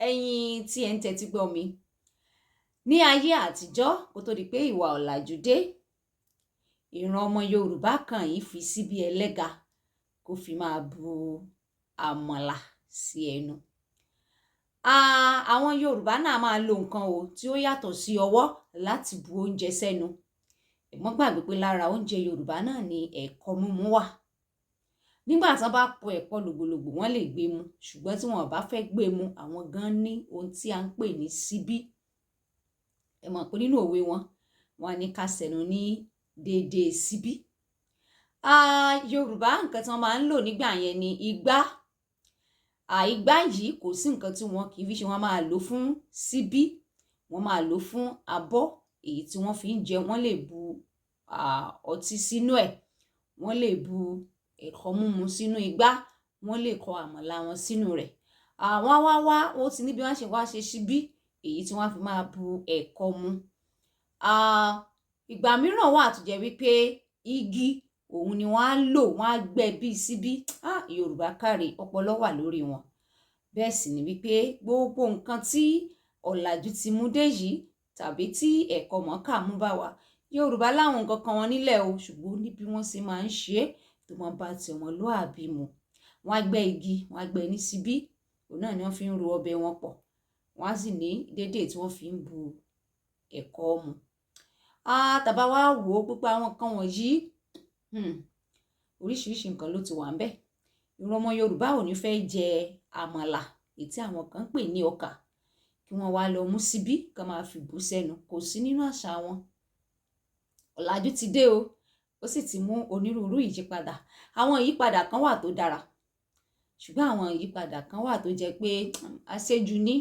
Ẹ̀yin tí ẹ ń tẹ́tí gbọ́ mi, ní ayé àtijọ́, kó tó di pé ìwà ọ̀làjú dé, ìran ọmọ Yorùbá kan yìí fi síbí ẹlẹ́ga kó fi máa bu àmàlà sí ẹnu. Àwọn Yorùbá náà máa lo nǹkan o tí ó yàtọ̀ sí ọwọ́ láti bu oúnjẹ sẹ́nu. Ẹ mọ́ gbàgbé pé lára oúnjẹ Yorùbá náà ni ẹ̀kọ mímu wà. Nígbà tí wọ́n bá po ẹ̀kọ lògbòlògbò, wọ́n lè gbé mu, ṣùgbọ́n tí wọ́n bá fẹ́ gbé mu, àwọn gan ní ohun tí à ń pè ní síbí. Ẹ mọ̀ pé nínú òwe wọn, wọ́n á ní ká sẹnu ní déédéé síbí. Yorùbá, nǹkan tí wọ́n máa ń lò nígbà yẹn ni igbá. Igbá yìí, kò sí nǹkan tí wọn kì í fi ṣe. Wọ́n máa lò fún síbí, wọ́n máa lò fún abọ́ èyí tí wọ́n fi ń jẹ, wọ́n lè bu ọtí sínú ẹ̀, wọ́n lè bu ẹ̀kọ múmu sínú igbá, wọ́n lè kọ àmàlà wọn sínú rẹ̀. Àwọn wá wá ó ti ní bí wọ́n ṣe wá ṣe síbí èyí tí wọ́n fi máa bu ẹ̀kọ mu. Ìgbà mìíràn wà tó jẹ́ wípé igi òun ni wọ́n á lò, wọ́n á gbẹ́ bíi síbí. Yorùbá káre, ọpọlọ wà lórí wọn. Bẹ́ẹ̀ sì ni wípé gbogbo nǹkan tí ọ̀làjú ti mú dé yìí tàbí tí ẹ̀kọ́ mọ̀ọ́kà mú bá wa, Yorùbá láwọn nǹkan kan wọn nílẹ̀ o, ṣùgbọ́n ní bí wọ́n ṣe máa ń ṣe é tó máa bá ti ọmọlúàbí mu. Wọ́n á gbẹ́ igi, wọ́n á gbẹ́ ní síbí, òun náà ni wọ́n fi ń ro ọbẹ̀ wọn pọ̀, wọ́n á sì ní déédéé tí wọ́n fi ń bu ẹ̀kọ mu. Tàbá wá wò ó, gbogbo àwọn nǹkan wọ̀nyí, oríṣiríṣi nǹkan ló ti wà ńbẹ̀. Ìran ọmọ Yorùbá ò ní fẹ́ jẹ àmàlà èyí tí àwọn kan ń pè ní ọkà, kí wọ́n wá lọ mú síbí kí wọ́n máa fi bù sẹ́nu. Kò sí nínú àṣà wọn. Ọ̀làjú ti dé o, ó sì ti mú onírúurú ìyípadà. Àwọn ìyípadà kan wà tó dára, ṣùgbọ́n àwọn ìyípadà kan wà tó jẹ́ pé àṣejù ní.